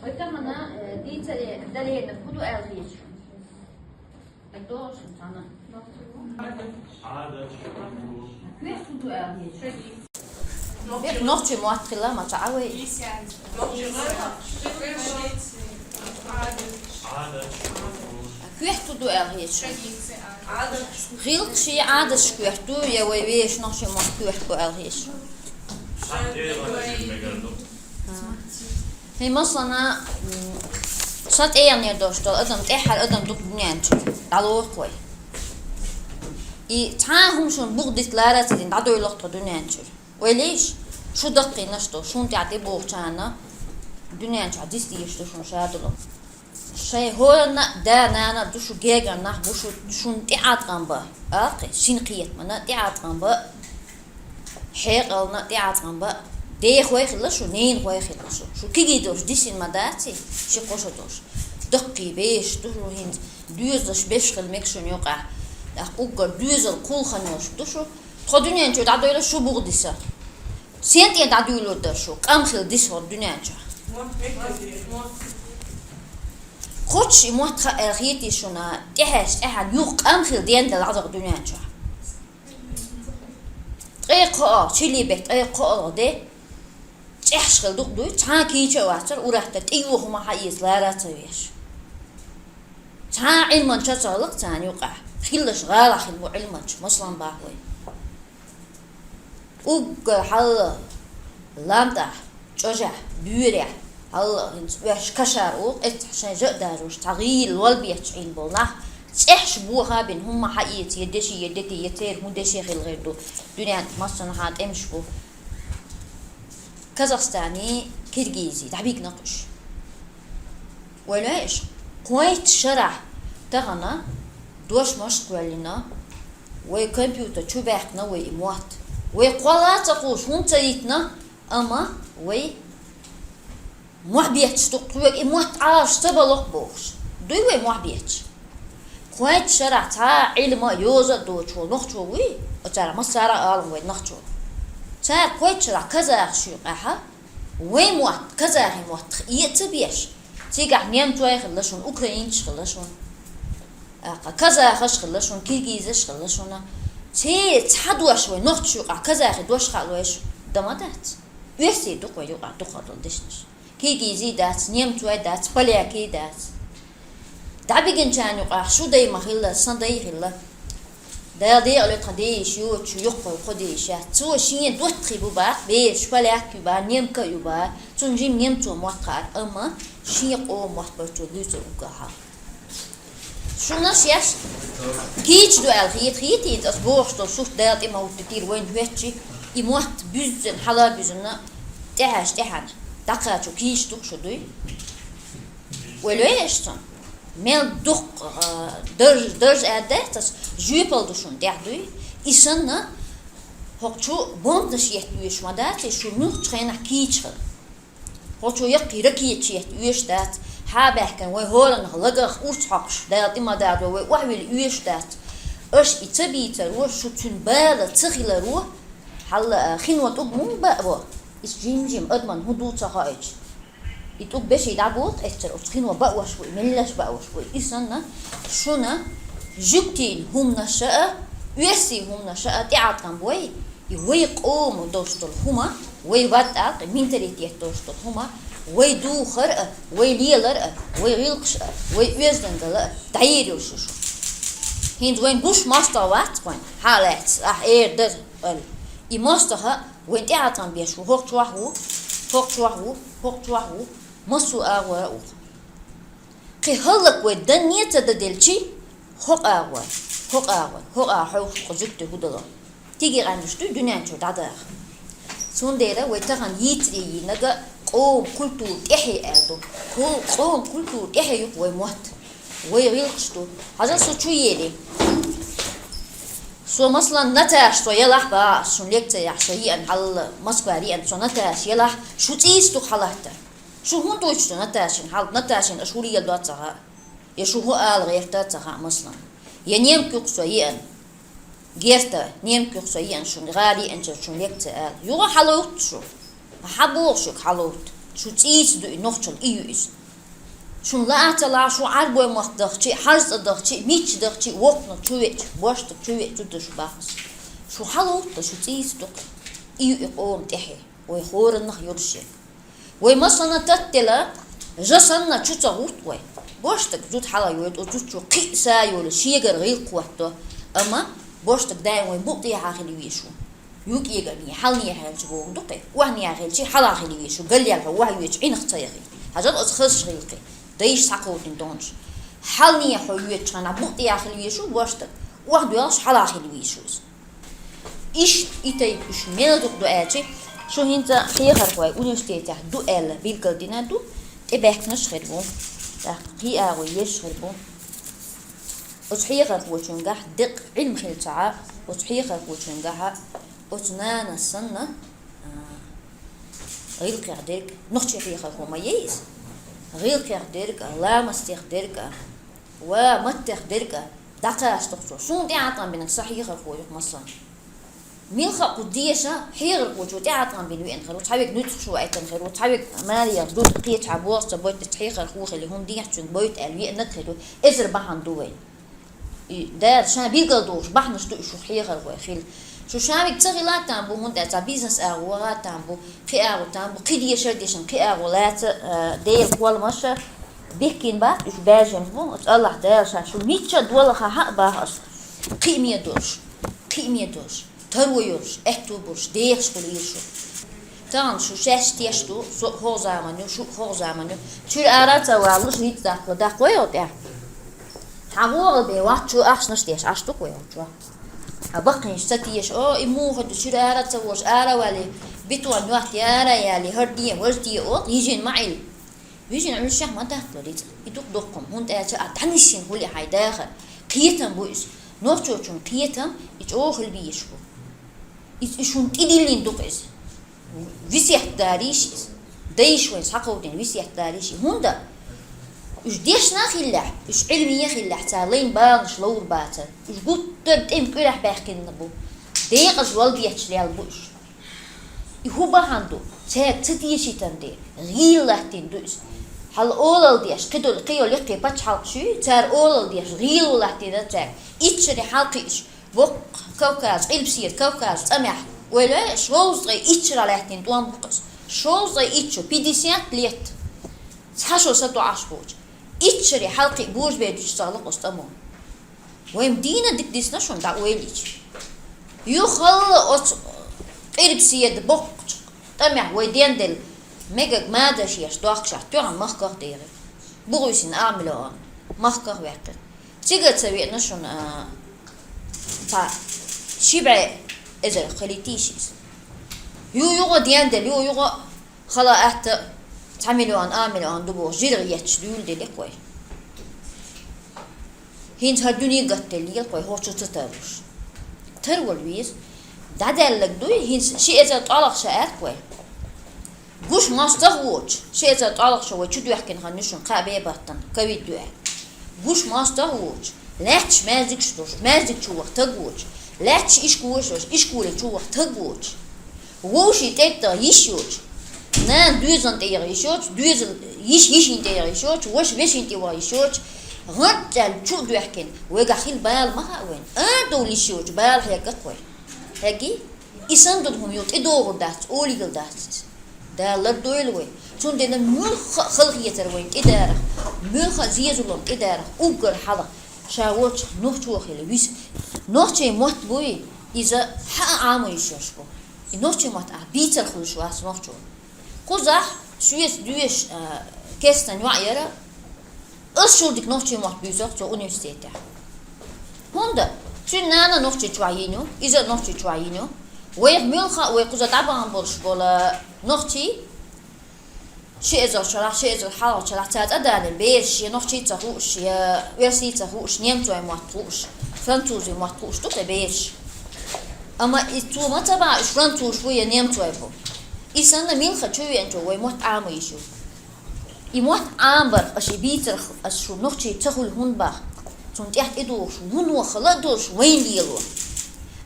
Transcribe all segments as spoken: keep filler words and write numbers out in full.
Вай тахана, э, дийцаре далена хӀу ду аьлла хеташ? Так должен, ана. Кхы хӀу ду аьлла хеташ? Бек нохчий мотт хила ма ца Ӏа вай. Кхы хӀу ду аьлла хеташ? ГӀилкхаш, Ӏадаташ кхы хӀу ду, е вай вешан нохчий мотт кхы хӀу ду аьлла хеташ? ХӀей, масалана, м, са тӀеяхнера дош дола адам, тӀеххьара адам ду-кх дуьнен чура, дӀалоху вай. И цхьа а хӀума шуна бух дита лара ца дина, дӀадойла-кх тхо дуьнен чура. Вай леш, шу даккхийнаш ду, шун тӀехь тӀебогӀучарна дуьнен чохь диц дезаш ду шуна шадолу. Шайн хӀоранна а да-нана а ду шу, гергара нах бу шу, шуна тӀеӀаткъам бан, алкхе, шина кхетамна тӀеӀаткъам бан, хьекъална тӀеӀаткъам бан, дехой хилла шу, ненахой хилла шу. Шу кегий долуш дисина ма дац и, ши-кхо шо долуш. Даккхий беш ду шу хӀинца, доьзалш беш хила мега шуна юкъахь. ТӀаккха уггар доьзал кхулханаш ду шу. Тхо дуьнен чу дӀадойла шу бух диса. Сен тӀе дӀадуьйлур дара шу, къам хила диса хӀора дуьнен чохь? Кхоччуш и мотт хаьа аьлла хетий шуна, тӀехьаьш тӀаьхьа юха къам хила ден дала дӀадахьа дуьнен чохь? Ткъе кхоалгӀа, чилли бетта ткъе кхоалгӀа де, чӀехьаш хила дукха дуй, цхьа а кийча а вацара, ур-аттар тӀейоху хӀума хьаэца лара а ца веш. Цхьа а Ӏилманча а ца хилла-кх царна юкъахь, хилларш гӀалахь хилла бу Ӏилманча, масалан боху вай. Уггар хьалла лам тӀехь, чӀожехь, буьйрехь, хьалла хӀинца оьрсаша кашар олу, эццахь шайн жа а даржош, цхьа гӀийла лол бетташ Ӏийна болу нах, цӀехьаш боха а бина, хӀумма хьаэца, я деши, я дети, я церан хӀун деше хила хир ду, дуьнен тӀехь массанхьа тӀемаш бу. Казахстани, Киргизи, дӀабигна-кх уьш. Вай лоьш, кхойтта шарахь тахана дош-мош кхоьллина, вай компьютер чу баьккхина вай и мотт. Вай кхолла а ца кхуллуш хӀунда ца йитина, амма вай мохь бетташ ду-кх тхоьга и мотт Ӏалаш ца балокх бохуш. Дуй вай мохь бетташ? Кхойтта шарахь цхьа а Ӏилма а, йоза а доцуш волу нохчо вуй, оцара массара а олу вай нохчо. Цара кхойтта шарахь казахаш юкъахь, вай мотт, казахи мотт хи а ца беш, цигахь немцой хилла шуна, украинцаш хилла шуна, а, казахаш хилла шуна, киргизаш хилла шуна. Церан цхьа дош вай нохчаш юкъахь казахи дош хаало шу, дан ма дац. Оьрсий ду-кх вай юкъахь дукхах долу дешнаш. Киргизий дац, немцой дац, полякий дац. ДӀабигинчарна юкъахь шу дай ма хилла, сан дай хилла. Дала декъале тхан дайша йоцуш, юккъехула кхо дайша яц. Цо шен доттагӀий бу баха, бераш поляк ю баха, немка ю баха. Цунна жима немцо мотт хаьара, амма шен къоман мотт бара цо дуьйцур уггар хьалха. Шуна шаьш кийча ду аьлла хета, хетийта ас бохуш долу сурт Дала тӀе ма хӀуттуьйтийла вайна хӀоьттича, и мотт буьззина, хьала а буьзина, тӀаьхьаш тӀаьхьана дӀакхачо кийча ду-кх шу дуй? Вай лоьш цунна? Мел дуккха, а, дарж, дарж а дац ас, жоьпалла ду шуна тӀехь дуй? И санна, хӀокху чу бомбанаш етта оьшуш ма дац, и шу муьлххачу хенахь кийча хила. Хьо чу яккхий ракеташ етта оьшуш дац, хьа а баьхкина вай хӀораннах лагах урс хьокхуш, Дала тӀе ма дадо, вай охьавилла оьшуш дац. Аша и ца бийцаро, шу цуьнан бала ца хиларо, хьалла, а, хино тӀуг муха бао? Иза жим-жим адаман хӀун ду ца хоуьйтуш. И тӀуг беший дӀаболу эццара, оцу хино баош бу, и меллаша баош бу. И санна, шуна жуьгтийн хӀуманаша а, оьрсийн хӀуманаша а тӀеӀаткъам бой, и вай къоман долуш долу хӀума, вай вад алкъе менталитет долуш долу хӀума, вай духар а, вай лелар а, вай гӀиллакхаш а, вай оьздангалла а дӀайийр йолуш ю шу. ХӀинца вайн гуш мостагӀа вац вайн, хьалаьцна, ахь эр дара, аьлла. И мостагӀа вайн тӀеӀаткъам беш ву, хӀокху чохь ву, хӀокху чохь ву, хӀокху чохь ву, массо а агӀора а ву. Кхин хӀаллак вай данне а ца дан делчи, хӀокху агӀор, хӀокху агӀор, хӀокху агӀор хьовсуш кху зуьгтий хӀу дало. Тиге къаьмнаш дуй дуьнен чу дӀадаха. Цундела вай тахана йийцаре йийнарг къоман культура тӀаьхье аьлла ду. Къо-, къоман культура тӀаьхье ю-кх вай мотт. Вай гӀиллакхаш ду. Хьажал со чу ели. Со, масалан, Наташа со ялахь баха, ас шун лекцияхь со еана, хьалла Москвара еана, со Наташа ялахь, шу цӀийца ду-кх хьалаттар. Шу хӀунда дуьйцу ду Наташин хьал, Наташин аша хӀу леладо ца хаьа, я шу хӀу ала гӀерта ца хаьа, масалан. Я немка юккъе со еана. Герта, немцойх со еана шуна, гӀала еанчара шуна лекци ала. Юха хьаловтта шу. Хьабоху шуьга хьаловтта. Шу цӀийца ду и нохчалла, и ю иза. Шуна лаа а ца лаа, шу Ӏарбой махка дахча а, хьажцӀа дахча а, мичча дахча а, воккханиг чу веача, боьршаниг чу веача, зуда шу бахас. Шу хьаловтта, шу цӀийца ду-кх. И ю и къоман тӀаьхье. Вай хӀораннах юрш я. Вай масанна таттала, жа санна чу ца гӀовтта вай. Боьршаниг зуда хьалайойла, оцу зуда чу кхин а са йолуш, шегара гӀиллакх хӀотто, амма боьршаниг даим вай букъ тӀехьа хила везаш ву. Юкъегара, хьалнехьа хилча бохург ду-кх, охьанехьа хилча хьалха хила везаш ву, галлаьлла ваха везаш, Ӏинах ца яхий. Хьажал оцу хазачу гӀиллакхе, дайша схьакховдийна догӀанаш. Хьалнехьа хьо йоьдучу хенахь букъ тӀехьа хила везаш ву боьршаниг, охьадоьлхуш хьалха хила везаш ву иза. Иштта и тайпа уьш мел дукха ду аьлча, шу хӀинца хьехархой университетехь ду аьлла билгалдина ду, тӀебаьхкинарш хир бу, тӀаккха кхин агӀо еш хир бу. Оцу хьехархочуьнгахь деккъа Ӏилма хилла ца Ӏа, оцу хьехархочуьнгахьа оцу нанас санна, а, гӀиллакхех дерг, нохчийн хьехархо ма яй иза, гӀиллакхех дерг а, ламастех дерг а, ва маттех дерг а дӀакхачадо-кх цо. Суна тӀеӀаткъам бинарг сан хьехархо ю-кх массарна. Милха а кху деша хьехархочо тӀеӀаткъам бина веана хир ву, цхьа верг нуьцкъаш ву аьттина хир ву, цхьа верг маре яхаш ду, кхечахьа богӀу ца бойту, цхьа хьехархо хилла хӀума дехьа цуьнга бойту аьлла веанарг хир ву. Эзар бахьана ду вайна. И Дала ша билгалдохуш бахьанаш ду уьш шу хьехархой хила. Шу ша верг ца хила а там бу, хӀунда аьлча цхьа бизнес агӀо ваха а там бу, кхин агӀо там бу, кхин дешар дешна, кхин агӀо лаца, а, Делан кхолламаша бехкийна бац уьш баьржина бу, оцу АллахӀ Дала ша шу мичча а долахь хьа а баха ас. Кхиаме долуш, кхиаме долуш, таро йолуш, аьтту болуш, дехаш хуьлийла шу. Тахана шу шаьш теш ду, со а хӀокху заман ю, шу а хӀокху заман ю. Чуьра ара а ца валлалаш, ницкъ даккха, даккхой хьо тӀехь? Хьан вогӀал бен вац чу ахчанаш деш, Ӏаш ду-кх вай хӀокху чохь? А баккхийнаш ца теша, о, и муха ду, чуьра ара а ца волуш, ара а валий, бетон йотта яра а ялий, хӀара де, важа де, о, йижина ма Ӏилла. Вижина Ӏуьллушехь ма даккхалур иза. И дукха доккхум, хӀунда аьлча а дӀанисйина хуьлу хьайн дахар. Кхетам бу иза. Нохчочун кхетам и чӀогӀа хила безаш бу. Иза и шуна тӀедиллина ду-кх иза. Весет дарийша иза. Дайша вайн схьакховдийна весет дарийша и. ХӀунда? Уьш дешна а хиллехь, уьш Ӏилме а хиллехь, цара лайна баланаш ловр бацара. Уьш гуттар а тӀеман кӀуьрехь баьхкина бу. Декъаза вала бетташ лелла бу уьш. И хӀун бахьана ду? Цаьрга ца тешийтан дера, гӀийла латтийна ду иза. Хьала олалла деш, кхидолу кхин йолу яккхий пачхьалкхаш юй, цара олалла деш, гӀийла латтийна цаьрга. Итт шаре хьалакхиъча, боккха Кавказ, Къилбаседа Кавказ цӀа мехь, ойла, шовзткъе итт шарахь лаьттина тӀом бу-кх иза. Шовзткъе итт шо, пятьдесят лет. Цхьа шо сатоӀаш боцуш. Итт шаре хьалакхиъ божабердича ца гӀалакх оцу тӀамо. Вайн дийна дика дисна шуна дӀаойлийча. Юхалла оцу Къилбаседа боккхачу тӀамехь вай денделла мегаг мадаш еш дохкашахь тоьхна махках дехира. БугӀуьйсина а миллион махках ваьккхира. Цига ца веана шуна, а, цхьа ши бӀе эзар хилийтийша иза. Ю юха денделла, ю юха хала атта цхьа миллион, а миллион ду бохуш, жиргӀа етташ дуьйла делира-кх вай. ХӀинца хӀара дуьне гатделлера-кх вай, хӀокху чу ца тарлуш. Тарвала веза. ДӀадаьлларг дуй, хӀинца ши эзар ткъолгӀа шо аьлла-кх вай. Гуш мостагӀа воцуш, ши эзар ткъолгӀа шо вай чудоьхкина хан ю шуна кхаа бӀе баттана, ковид ду аьлла. Гуш мостагӀа воцуш, лаьтташ маьждигаш долуш, маьждиг чу ваха таг воцуш, лаьтташ ишколаш йолуш, ишколе чу ваха таг воцуш. Вовшийн тӀе а тӀе йиш йоцуш, нана доьзална тӀе яха йиш йоцуш, доьзал йиш йишина тӀе яха йиш йоцуш, ваша вешина тӀе ваха йиш йоцуш, гӀант аьлла чу а доьхкина, вайгахь хила бала ма хаьа вайна. Адовла йиш йоцуш бала хьегна-кх вай. Хьегий? И санна долу хӀума юха тӀедогӀур дац, олийла дац иза. Дала лардойла вай. Цундела муьлхха а халахетар вайна тӀедарах, муьлхха а зен-зулам тӀедарах, уггар хьалха ша волчу нохчо хила виса. Нохчийн мотт буй, иза хьаа Ӏамо йиш йолуш бу. И нохчийн мотт ахь бийцар хуьлуш вац нохчо. Кхузахь шуьца доьшуш, а, кестан йоӀ яра, ас шура дика нохчийн мотт буьйцу-кх цо университетехь. ХӀунда? Цуьнан нана Нохчийчохь йина ю, иза а Нохчийчохь йина ю. Вайх муьлхха а вай кхуза дӀабахана болуш болу нохчий, ши эзар шарахь, ши эзар хьалхарчу шарахь цара цӀа далийна бераш, я нохчий ца хууш, я оьрсий ца хууш, немцойн мотт хууш, французийн мотт хууш ду-кх и бераш. Амма и цо ма ца бахьа, уьш французаш бу я немцой бу. И санна милха чу веанчо вай мотт Ӏамо йиш ю. И мотт Ӏамбар аша и бийцарх аса шу нохчий ца хуьлу хӀунда бах? Цунна тӀехь тӀедогӀуш вуно хала а долуш вайна лело.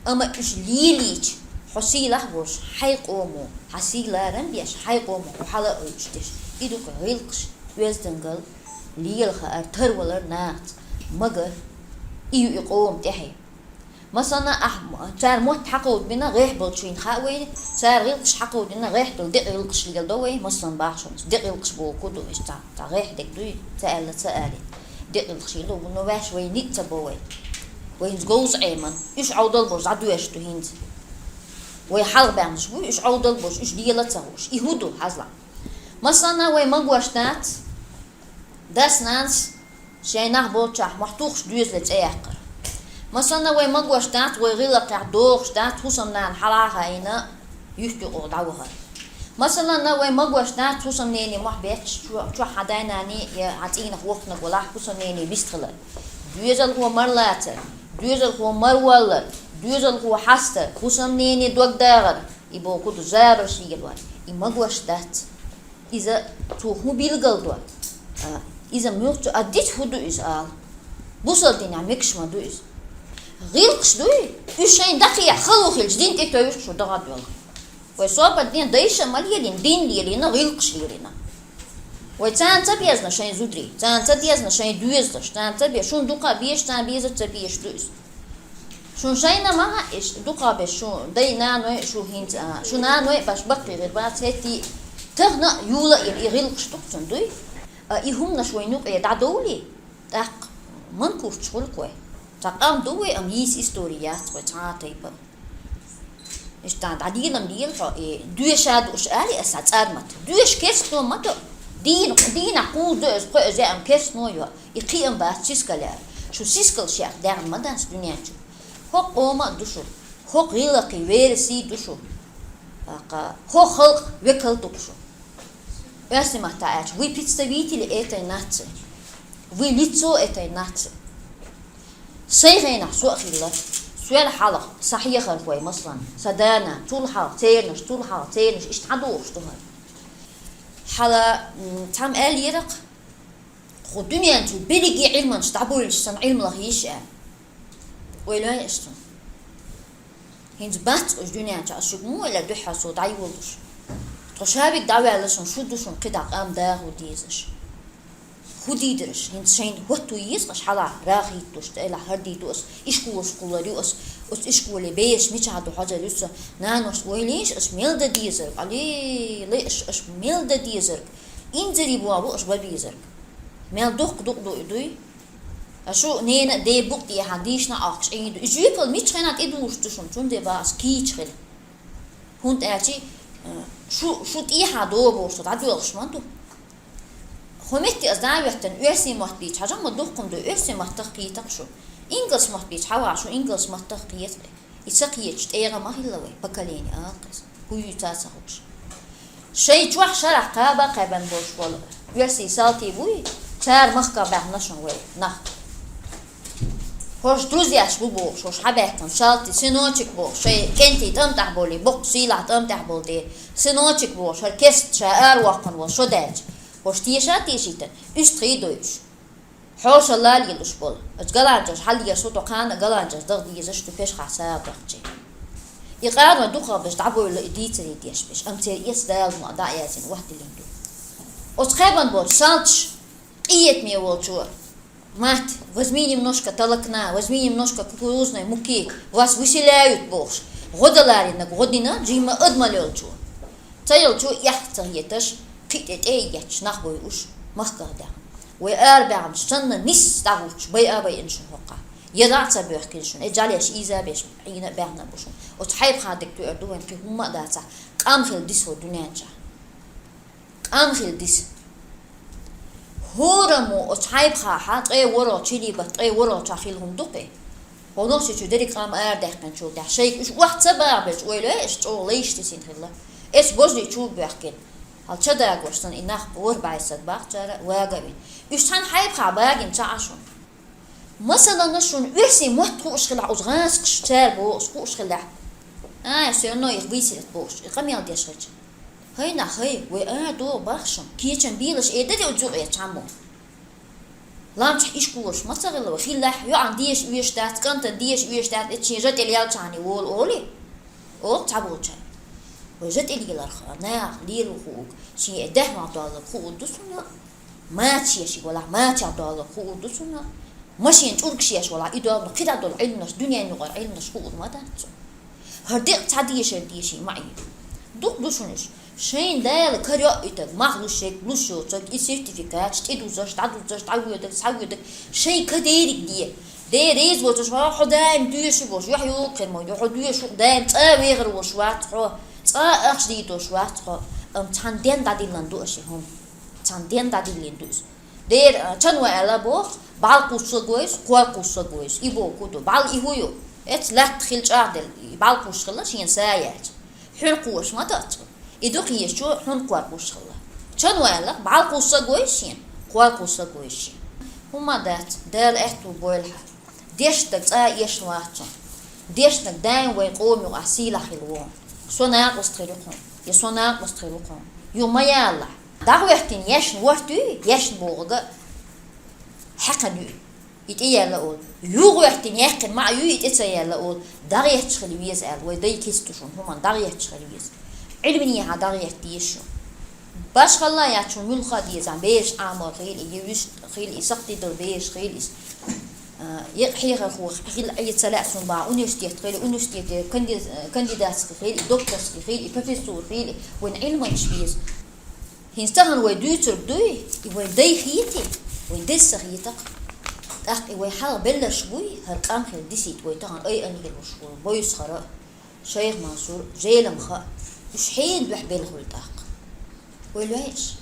Амма уьш лелийча, хьо сийлахь а волуш, хьайн къомо, хьан сий-ларам а беш, хьайн къомо хьо хьала а ойуш деш. И ду-кх гӀиллакхаш, оьздангалла, лела хаар, тарвалар нахаца, магар, и ю и къоман тӀаьхье. Масала, ахь, цара мотт хьакховдабина гӀехь болчу хӀинца хаьа вайна, цара гӀиллакхаш хьакховдина гӀехь долу декъа гӀиллакхаш леладо вай, масала, бахьаш хӀуманаш. Декъа гӀиллакхаш бохург ду, иштта цхьа гӀехь дерг дуй, ца аьлла, ца алий. Декъа гӀиллакхаш леладо, ну ваьш вай ницкъ ца бо вай. Вайна говза Ӏеман, уьш Ӏовдал болуш дӀадоьшуш ду хӀинца. Вай хьалха баьхнаш буй, уьш Ӏовдал болуш, уьш лела а ца хууш. И хӀун ду, хьажал. Масала, вай магош дац, дас-нанас шайн нах болчохь мохь тухуш доьзале цӀе яккхар. Масала, вай магош дац, вай гӀиллакхехь догӀуш дац, хӀусамнана хьалха а хаийна, юьхь юкъахь дӀавахар. Масала, вай магош дац, хӀусамнене мохь бетташ, чо-, чохь хьан дай-наний я хьан цӀийнах воккханиг валахь, хӀусамнене вистхилар. Доьзалхо мара лацар, доьзалхо мара воллар, доьзалхо хьастар, хӀусамнене дог дагӀар, и бохург ду забарш лелор. И магош дац. Иза цо хӀун билгалдо? А, иза муьлхха а диц хӀун ду иза ала? Бусалба динехь мегаш ма ду иза. ГӀиллакхаш дуй, уьш шайна дӀакхехьа хала хилча, дин тӀе тевжаш шу дагӀа а доьлху. Вай собар ден дайша а ма лелийна, дин лелийна, гӀиллакхаш лелийна. Вай царна ца безна шайн зударий, царна ца дезна шайн доьзалш, царна ца бе-, шуна дукха а безаш, царна безар ца безаш ду иза. Шун шайна ма хаьа, иш дукха беш шун дай-наной шу хӀинца, а, шун наной баш баккхий хир бац хӀетте, тахана а юла а йина и гӀиллакхаш ду-кх цунна дуй? А, и хӀуманаш вайн юкъе дӀадовлий, тӀаккха ман курчаш хуьлу-кх вай? Цхьа къам ду вай, амма йийца истори яц вай цхьа а тайпа. Иштта дӀадийлам дийла хьо, и доьша дууш али аса цӀармат. Доьша керстано ма до. Дийна, дийнахь кхузза до иза, кхо иза, амма керстано йо. И кхиам бац сискал яра. Шу сискал шех даьхна ма дац дуьнен чу. ХӀокху къома а ду шу. ХӀокху гӀиллакхе верасий ду шу. ТӀаккха хӀокху халкъ векал ду-кх шу. Оьрсийн маттахь аьлча, вы представители этой нации. Вы лицо этой нации. Сайн хенахь со а хилла, соьл хьалха сан хьехархой, масалан, сан дана, цул хьалха цернаш, цул хьалха цернаш, иштта хьан духуш ду хӀара. Хьала, м, цхьамма аьллера-кх, кху дуьнен чу берриге Ӏилманаш дӀабуьйлуш сан Ӏилманах йиш аьлла. Ойла йой аша цунна? ХӀинца бац уьш дуьнен чу, ас шуьга муха элира дуьххьал со дӀайолуш. Тхо шавиг дӀаваьлла шуна, шу ду шуна кхидӀа къам даха дезаш. ХӀун дийдараш, хӀинца шайна хӀотто еза аша хьалха рагӀ хӀиттош, цӀайлахь хӀара дийду ас, ишколаш кхуллур ю ас, оцу ишколе беш мичахь ду хьожур ю сан, нанош, ойла йойша аша мел дан дезарг, али, лай аша, аша мел дан дезарг, инзаре боху аша бан безарг. Мел дуккха дукъ ду и дуй? Ашу нена а, ден а букъ тӀехьа дийшна а Ӏохкуш Ӏийна ду. И жоьпалла мичча хенахь тӀедужуш ду шуна, цундела бах ас кийча хила. ХӀунда аьлча, э, шу, шу тӀехьа догӀу бохуш, со дӀадоьлхуш ма ду. ХӀокху метте ас дӀа а хӀоьттина, оьрсийн мотт дийча хьажа ма дуккха ма ду, оьрсийн маттах кхета-кх шу. Ингалс мотт дийча хьаваха шу, ингалс маттах кхета. И ца кхеташ тӀегӀа ма хилла вай, поколение ала-кх иза. ХӀун юьйцу ца хууш. Шайн чохь шарахь кхаба а кхаьбна болуш болу оьрсийн салтий буй, цара махках баьхна шуна вай нах. ХӀорш друзьяш бу бохуш, хӀорш хьабаьхкина салтий, сыночек бохуш, шайн кӀентий тӀам тӀехь болий, боккха сийлахь тӀам тӀехь болу дела, сыночек бохуш, хӀара кест ша аравоккхун волу шо даьлча, хӀорш теша а тешийтина, уьстагӀий дойуш. Хьошалла лелуш болу. Оцу галанчаш хьаллера со тхо кхана а галанчаш даха дезаш ду пешхьа сагӀа дахчи. И къаной дукхахберш дӀабевлла и дийцаре деш берш, амма церан эс Дала ма дӀа а яздина, охьадиллина ду. Оцу кхаьбна болчу салташ къинхетаме волчо: «Мать, возьми немножко толокна, возьми немножко кукурузной муки, вас выселяют», – бохуш, гӀо даларинарг гӀо дина жимма адамалла йолчо. Ца йолчо эхь ца хеташ, кхин а тӀе тӀе а етташ нах бойуш, махках даьхна. Вай арабаьхначу санна нисса дӀахӀуттуш, байа а байина шуна хӀокхахь. Яра а ца боьхкина шуна, и жӀалеш ийза а беш, Ӏийна а баьхна а бу шуна. Оцу хьайбаха дерг тоьар ду вайн кхин хӀумма а дацахь, къам хила диса хӀо дуьнен чохь. Къам хила диса. ХӀораммо оцу хьайбахахьа ткъе ворхӀалгӀачу, чилий бат ткъе ворхӀалгӀачохь хилла хӀума ду-кх и. ХӀо нохчийчу дерриг къам арадаьккхинчул тӀаьхьа шайга уьш охьа ца багӀабелча, ойла йой, уьш чӀогӀа лайш тесина хилла. Эс божлий чу а боьхкина. Хьал ца дагош санна, и нах ворхӀ бӀе саг бах цара, вага а вина. Уьш цхьана хьайбахахь багийна ца Ӏа шуна. Масалана, шуна оьрсийн мотт хууш хилахь, оцу гӀазкхаша цара бохург хууш хилахь, а, всё равно их выселят бохуш, и къамел деш хилча. ХӀай нах, хӀай, вай арадогӀу бах шуна, кечам бийлаш эр дара оцу юкъе цхьаммо. Ламчахь ишколаш ма ца хилла вай, хиллехь, йоӀан деша оьшуш дац, кӀантана деша оьшуш дац, эццахь шен жа тӀера яьлчахьана вола олий? Оха цхьаболчара. Вай жа тӀера яларх, наха лело хууг, шен даьхьа долларг хуур ду цунна, мача еш валахь, мача долларг хуур ду цунна, машен чӀургаш еш валахь, и долларг, кхидӀа долу Ӏилманаш, дуьненаюкъара Ӏилманаш хуур ма дац цунна. ХӀара декъа цхьа дешар деший ма Ӏийна. Дукха ду шуна уьш. Шайна Дала кара йоуьйтург, мах луш ерг, луш йоцург, и сертификаташ тӀедузаш, дӀадузаш, дӀавоьдург, схьавоьдург, шайн ка дерриг де. Дера реза воцуш, хьо, хьо даим доьшуш волуш, юьхь йогӀу кхин ма ю, хьо доьшуш, даим цӀа вехар волуш вац хьо, цӀа ахча дийдош вац хьо, амма цхьана денна дӀадиллина ду аша и хӀума. Цхьана денна дӀадиллина ду иза. Дера, а, чан ваьлла боху, бӀаьл кхуссург ву иза, кхор кхуссург ву иза. И боху ду. БӀаьл и хӀун ю? Эцу лаьтта хила чӀагӀделла, и бӀаьл кхуссуш хилла шена са яьлча. Хьуьнар кхоша ма дац цо. И дукха езачо хьуьнар кхор кхуссуш хилла. Чан ваьлла, бӀаьл кхуссург ву иза шена, кхор кхуссург ву иза шена. ХӀумма дац, Дала аьтту бойла хьан. Дешнарг цӀа эшна вац цунна. Дешнарг даим вайн къоман юкъахь сийлахь хила ву. Со накъост хир ю кхунна, я со накъост хир ву кхунна. Ю ма яллахь. ДӀахӀоьттина ешна ворхӀ ю, ешна бохург хьекхина ю. И тӀе яьлла олу. ЮхӀоьттина яьккхина маӀа ю, и тӀе ца яьлла олу. ДӀахӀетташ хила веза аьлла, вай дай киста ду шуна хӀуманна, дӀахӀетташ хила веза. Ӏилманехьа дӀахӀетта деза шу. Башхалла яц шуна муьлхха а деза, бераш Ӏамор хила, я вуьшта хила, и сакхтидала бераш хила иза. А, екъа хьехархо хила Ӏе ца лаьа суна бахьа, университет хила, университете канди-, кандидатский хила, и докторский хила, и профессура хила, вайн Ӏилманчаш беза. ХӀинца тахана вай дуьйцург дуй, и вайн дай хетий, вайн деза ца хетакх. ТӀаккха и вай хьалха белларш буй, хӀара къам хила дисийта вай тахана ай ан хилуш волу Бойсхара, Шайх Мансур, Желамха, уьш хьенан дуьхьа белла хуьлу тӀаккха? Вай лоьйш?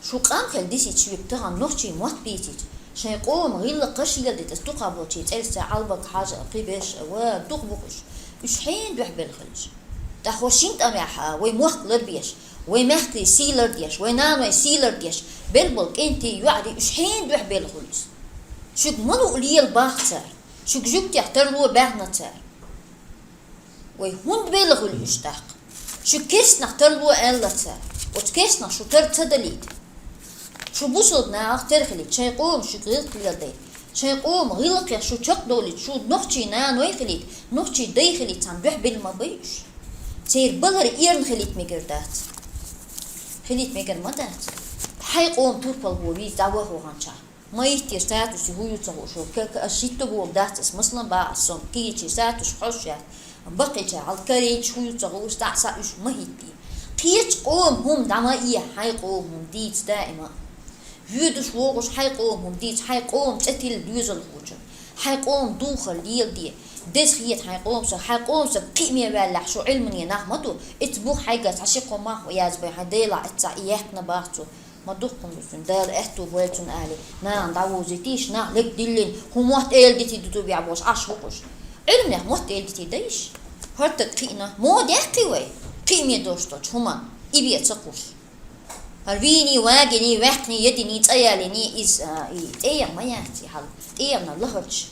Шу къам хила дисийта шуьга тахана нохчийн мотт бийцийта, шайн къоман гӀиллакхаш а леладита, аса дукха болчийн цӀерца Ӏалбаг Хьажа, кхиберш а, ва, дукха бу-кх уьш. Уьш хьенан дуьхьа белла хуьлу уьш? ТӀаккха хӀо шина тӀамехь вай мохк ларбеш, вай мехкийн сий лардеш, вай нанойн сий лардеш, белла болу кӀентий, йоӀарий, уьш хьенан дуьхьа белла хуьлу иза? Шуьга ма луъу лела бах цара, шуьга жуьгтех тарло баьхна цара. Вай хӀунда белла хуьлу уьш тӀаккха? Шуьга керстанах тарло аьлла цара. Оцу керстанах шу тар ца далийта. Шу бусалба нахах тера хилийта, шайн къоман шуьга гӀиллакх леладайта. Шайн къоман гӀиллакхех шу чекхдовлийта, шу нохчийн наной хилийта, нохчийн дай хилийта, цхьана дуьхьа белла ма бай уьш. Церан балар эрна хилийта мегар дац. Хилийта мегар ма дац. Хьайн къоман турпалхо вийца дӀаваха ваханчохь. Ма йиттера статусе хӀун ю ца хууш, ка-, ка-, ас шийтта боху дац ас, масала бахьа ас, со кхечийн статус хьожуш яц. Баккхийчара хьал карийча хӀун ю ца хууш, цхьаъ са уьш ма хӀиттий. Кхечу къоман хӀума дӀа ма э, хьайн къоман хӀума дийца даима. Воьдуш вогӀуш хьайн къоман хӀума дийца, хьайн къоман цӀе тилла доьзалхочун. Хьайн къоман духар леладе. Деза хета хьайн къоман саг, хьайн къоман саг кхиаме ваьллехь, шу Ӏилмане нах ма ду, эцца бух хьайга цхьа ши-кхо мах язбай, хьайн Делахь эццахь и яьккхина бах цо. Ма дуккха ма ду цуьнан, Дала аьтту бойла цунна алий, нахана дӀавозуьйтийша, нах лерг диллина, хӀун мотт эладитий ду тубехь бохуш, Ӏаш ву-кх уьш. Ӏилманех мотт эладитий дайша? ХӀара стаг кхиъна, муха даьккхий вай? Кхиаме долуш долчу хӀуманна, и бен ца кхуссуш. ХӀара вийний, вагийний, ваьккхиний, ядиний, цӀа ялийний, иза, а, и тӀеэм ма яц и хьал, тӀеэмна лахарча.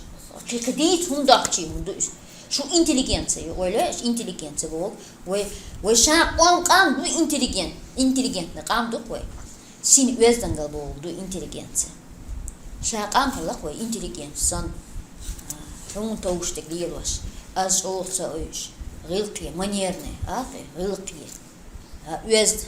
Кхин, кхин дийца хӀума доцчий хӀума ду иза. Шу интеллигенция ю, ойла, интеллигенция боху. Вай, вай ша къом къам ду интеллигент, интеллигентный къам ду-кх вай. Син оьздангалла бохург ду интеллигенция. Ша къам хилла-кх вай интеллигент санна, а, хьуна товш дерг лелош, аз чӀогӀа ца ойуш, гӀиллакхе, манерный, а, гӀиллакхе, а, оьзда,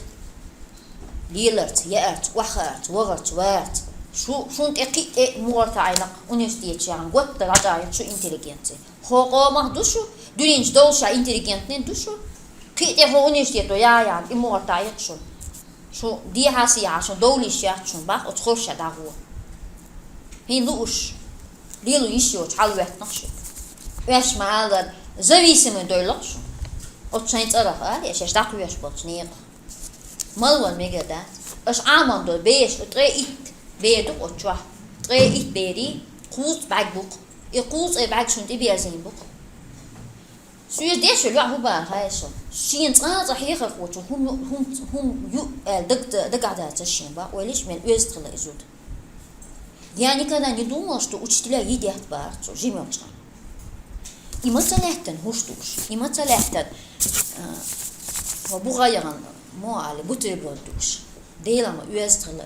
леларца, яарца, охьахаарца, вахарца, варца. Шу, шун тӀе кхин а тӀе мугӀар таӀийна-кх университетчарна, готта дӀачӀагӀйо шу интеллигенция. Хьо къомах ду шу, дуьнен чу довлуш интеллигентный ду шу. Кхин а тӀе хьо университето яхьа, и мугӀар таӀийна-кх шуна. Шу дехьа-сехьа шун довла йиш яц шуна бах оцу хорша дӀагӀо. ХӀинца лууш, лело йиш йоцуш хьалавоьттина-кх шу. Оьш ма-аллара, зависимый дойла-кх шу. Оцу шайн цӀарах, а, я шаьш дӀакхоьхьуш болчу некъах. Мала ван мегар дац. Аша Ӏамор долу бераш, ткъе итт бер ду-кх оцу чохь. Ткъе итт берийн кхузткъа бӀаьрг бу-кх. И кхузткъе бӀаьрг шуна тӀеберзийна бу-кх. Соьца дешал йоӀ хӀун бахара хаьий шуна? Шена цкъа а цкъа хьехархочо хӀума, хӀума, хӀума ю аьлла даг-, дагахь дацара шена бах, ойла йиш, мел оьзда хилла и зуда. Я никогда не думала, что учителя едят бахара цо, жима йолчу хана. И ма ца лаьттина хӀуш дууш, и ма ца лаьттина, а, хьо бухара яхана, муха ала, бутерброд дууш. Дела ма оьзда хилла.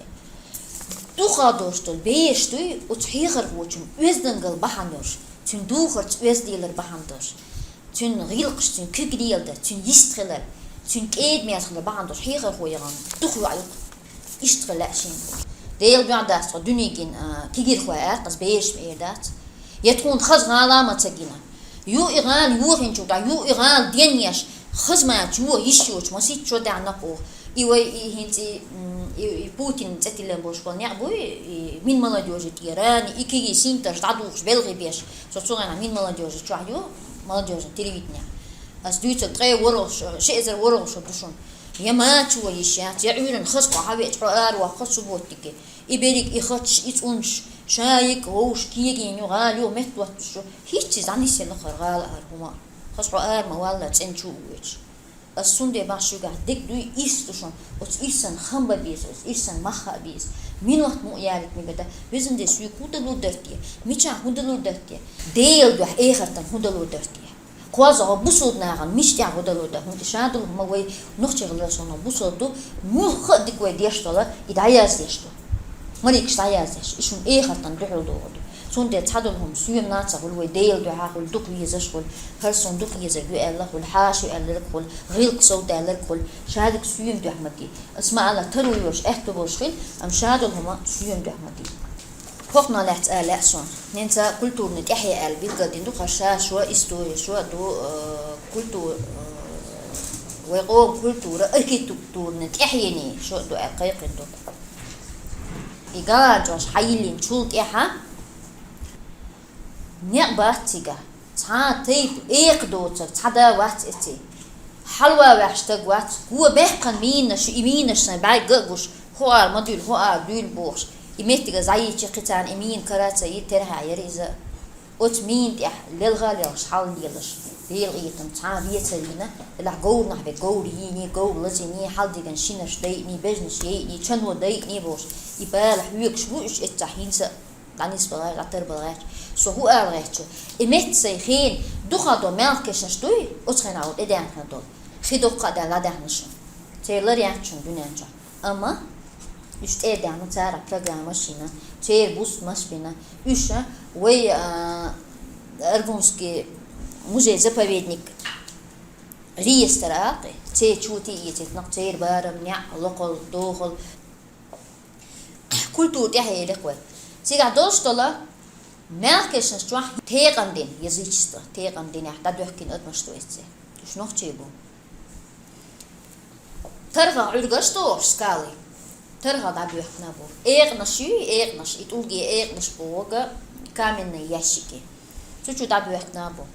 Дукха долуш долу бераш дуй, оцу хьехархочун оьздангалла бахьана долуш, цуьнан духарца оьзда лелар бахьана долуш, цуьнан гӀиллакхаш, цуьнан куьг леладар, цуьнан йистхилар, цуьнан кӀеда-мерза хилар бахьана долуш хьехархо яхана дукха йоӀ ю-кх. Иштта хила лаьа шена. Делан дуьхьа дац тхо дуьненан, а, кегийрхой аьлла, аса бераш ма эр дац. Я тхуна хаза гӀала а ма ца гина. Ю и гӀала йохийначул тӀаьхьа, ю и гӀала денъеш, хаза мача йоха йиш йоцуш масийтта шо даьхьна-кх оха. И вай, и хӀинца и, м, и, и Путин цӀе тиллина болуш болу некъ буй, и Минмолодёжи тӀера, и кегий синтарш дӀадухуш, белхий беш. Со цу хенахь Минмолодёжи чохь ю, молодёжный телевидение. Ас дуьйцург ткъе ворхӀалгӀа шо, ши эзар ворхӀалгӀа шо ду шуна. Я мача йоха йиш яц, я Ӏуьйранна хаза кхо хьавеача хьо ара воккху субботнике. И берриг и хаташ, и цӀунаш, шайиг а вовшах кегийна ю, гӀала ю, меттахӀоттуш ю. ХӀинццалц дӀанисъелла хӀара гӀала, хӀара хӀума. Хаза хьо ара ма валлара цӀена чу а воьдуш. Ас цундела боху шуьгахь, дерг дуй, ирс ду шуна. Оцу ирсан хам бан беза, оцу ирсан мах хаа беза. Минот мукъа ялийта мегар дац. Везан Дела, соьга хӀун далур дара те? Мичахь хӀун далур дара те? Делан дуьхьа эхартан хӀун далур дара те? КхозлагӀа бусулба нахана мича тӀехь хӀун далур дара? ХӀунда ша долу хӀума вай нохчий гӀалгӀай бусулба ду, муьлхха а дика вай деш долу, и дӀаяздеш ду. Маликаш дӀаяздеш, и шуна эхартан дуьхьал догӀу ду. Цундела цхьадолу хӀума соьмана ца хуьлу, вай Делан дуьхьа хуьлу, дукха везаш хуьлу, хӀара суна дукха везарг ю аьлла хуьлу, хьаша ю аьлларг хуьлу, гӀиллакх сов даларг хуьлу, шадерг соьман дуьхьа ма де. Ас ма-аллара, таро йолуш, аьтто болуш хила, амма шадолу хӀума соьман дуьхьа ма де. ХӀокхунах лаьцна ала лаьа суна. ХӀинца культурный тӀаьхье аьлла билгалдина ду, хӀара ша шо, истори шо а ду, э, культу-, э, вай къоман культура, архитектурный тӀаьхьений шо а ду аьлла кхайкхина ду. И галанчош хьайиллинчул тӀаьхьа некъ бац цигахь. Цхьа а тайпа экха доцург цхьа да вац эций. Хьалаван ваьхьа стаг вац, го баьккхина мийнаш, и мийнаш сайн бӀаьрга а гуш, хӀо ара ма дуьйлу, хӀо ара дуьйлу бохуш, и меттигаш дӀайийча кхин царна и мина кара а ца йи, терхьехь яра иза. Оцу мина тӀехь лелха а лелхаш, хьал а лелаш, Делан къинхетамца цхьа а вецар вина, делахь говрахь бен говр йийний, говр лазийний, хьал диган шинарш дайъний, бежнаш яйъний, чано дайъний бохуш, и бала хьоьгуш бу уьш эццахь хӀинца а. ДӀанисбала гӀерташ, дӀатарбала гӀерташ. Со хӀун ала гӀерташ ву? И меттан сайн хенахь дукха долу мелхкешнаш дуй, оцу хенахь ву тӀедаьхна долу. Хи доккха а даьлла дӀадаьхна шуна. Церан лар яц шуна дуьнен чохь. Амма уьш тӀедаьхна, цара программаш йина, церан бус-мас бина. Уьш а вай, а, Аргунский музей-заповедник реестр а кхин, церан чу тӀе эцийта, нах церан барам, неӀ, локхал, дохал. Культура тӀаьхье елира вай. Цигахь долуш долу мелхкешнаш чохь текъан дин, язычество, текъан динехь дӀадоьхкина адамаш ду эццахь. Уьш нохчий бу. Тархах Ӏуьргаш дохуш, скалы. Тархах дӀабоьхкина бу. Экъанаш юй, экъанаш, и тӀулге экъанаш бу вага, каменные ящики. Цу чу дӀабоьхкина бу.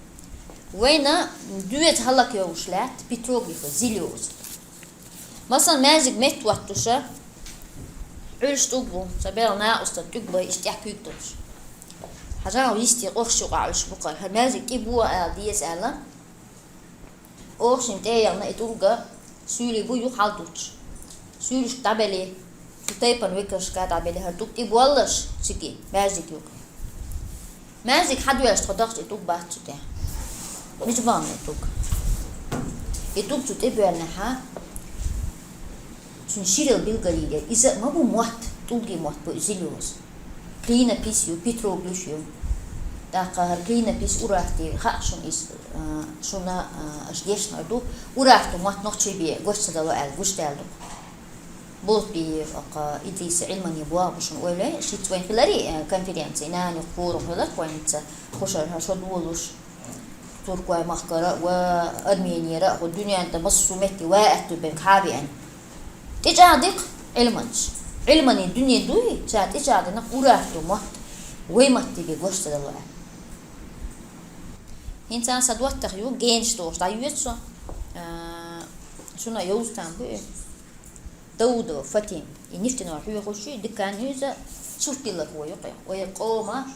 Вайна доьза хӀаллакйовлуш лаьтта петроглифы, зилёзы. Масала, маьждиг меттахӀоттуша, Ӏуьллуш тӀулг бу, сан бегӀла накъостал тӀулг бай, иштта тӀехь куьйг долуш. Хьажал, йисте къорш юкъахь Ӏуьллуш бу-кх, хӀара маьждиг тӀе бу ала деза аьлла. Оха шина тӀе а яхна, и тӀулга суьйлий бу юха хьалдуттуш. Суьйлашка дӀабелий, цу тайпана векалшка дӀабелий, хӀара тӀулг тӀе боллаш цига, маьждиг юкъа. Маьждиг хьадоьллуш тхо дахча, и тӀулг бац цу тӀе. Мича бахна и тӀулг? И тӀулг цу тӀе боьллинехь, цуьнан ширал билгалъяьлла, иза а ма бу мотт, тӀулгийн мотт бу иза, зилёза. Клинопись ю, петроглиф ю. ТӀаккха хӀара клинопись Урартан хаьа шуна иза, а, шуна, а, аша дешнарг ду. Урартан мотт нохчий бен гуш ца дало аьлла, гуш даьлла ду. Болтбиев, аккха Идриса Ӏилмане боху шуна ойла, шиц вайн хилари, э, конференция, нана юкъа форум хилар вайнца, хӀушара шо долуш, Туркойн махкара а ва Арменера а, хӀу дуьнен тӀа массо а метте вай аьтту берг хьа а веана. ТӀечӀагӀдикх Ӏилманчаш. Ӏилмане дуьне дуй, ша тӀечӀагӀдина Урартан мотт, вай матте бен гуш ца дало аьлла. ХӀинца сан доттагӀа ю, генаш дохуш дӀайоьду со, а, шуна йовза там бу и. Даудова Фатима, и нефтяной хьоьхуш ю, декан ю иза, сурт диллархо ю-кх и. Вай къоман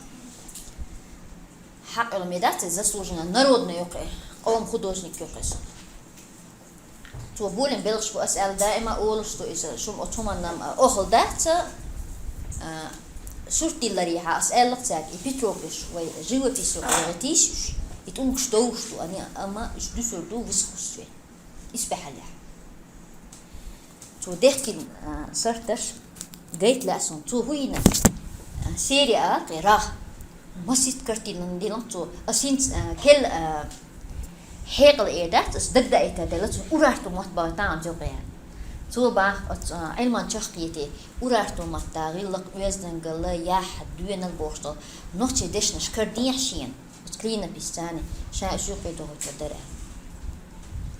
хьакъ йолу ме дац иза, заслуженный, народный ю-кх и, къоман художник ю-кх иза. Цо болийна белхаш бу, ас аьлла даима олуш ду иза, шуна оцу хӀуманна охала дац, а, сурт дилларехьа ас аьлла-кх цаьрга, и петроглифаш вай живопись ю-кх, вай тийсаш, и тӀулгаш довш ду, ани, амма уьш дуьсур ду в искусстве. Исбаьхьаллехь. Цо дехкина, а, сурташ, Гайта лаьа суна, цо хӀу йина? Серия а кхе рагӀ. Масийтта картина дилан цо. Ас хӀинца, а, кел, а, хьекъал э дац, ас дагдаийтаргдела цун Урарту мотт бахийтан цо кхе. Цо бах, оц, а, Ӏилман чакхъете, Урарту мотта гӀиллакх, оьздангалла, яхь, доьналла бохуш долу нохчийн дешнаш карадехьа шена. Оцу клинописца ша уьш юкъе дохучуьра дара.